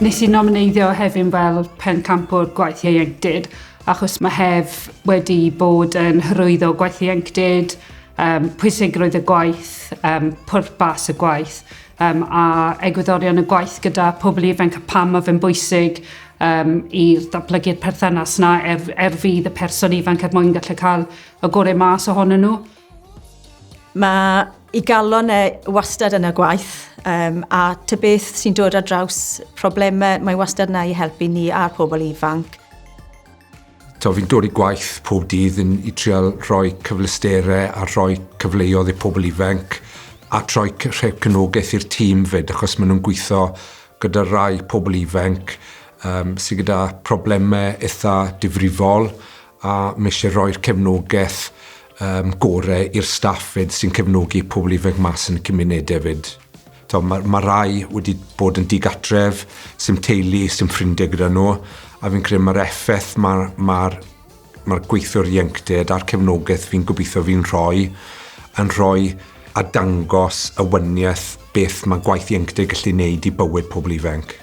Nes i nomineiddio Hefin fel pencampwr gwaith ieuenctid, achos mae Hef wedi bod yn hyrwyddo gwaith ieuenctid, pwysigrwydd y gwaith, pwrpas y gwaith, a egwyddorion y gwaith gyda pobl ifanc a pam mae fe'n bwysig i ddatblygu'r perthynas 'na er fudd y person ifanc er mwyn gallu cael y gorau mas ohonyn nhw. Mae ei galon e wastad yn y gwaith, a ta beth sy'n dod ar draws problemau, mae wastad yna i helpu ni a'r pobl ifanc. To, fi'n dod i gwaith pob dydd yn i trial rhoi cyfleusterau a rhoi cyfleoedd i pobl ifanc a troi cefnogaeth i'r tîm fyd, achos maen nhw'n gweithio gyda rai pobl ifanc sydd gyda problemau eitha difrifol, a mae eisiau rhoi'r cefnogaeth gorau i'r staff fyd sy'n cefnogi pobl ifanc mas yn y cymunedau fyd. To, mae rai wedi bod yn digatref, sy'n teulu, sy'n ffrindiau gyda nhw, a fi'n credu mae'r effaith ma gweithiwr ieuenctid a'r cefnogaeth fi'n gobeithio fi'n rhoi yn rhoi a dangos y waniaeth beth mae gwaith ieuenctid gallu wneud i bywyd pobl ifanc.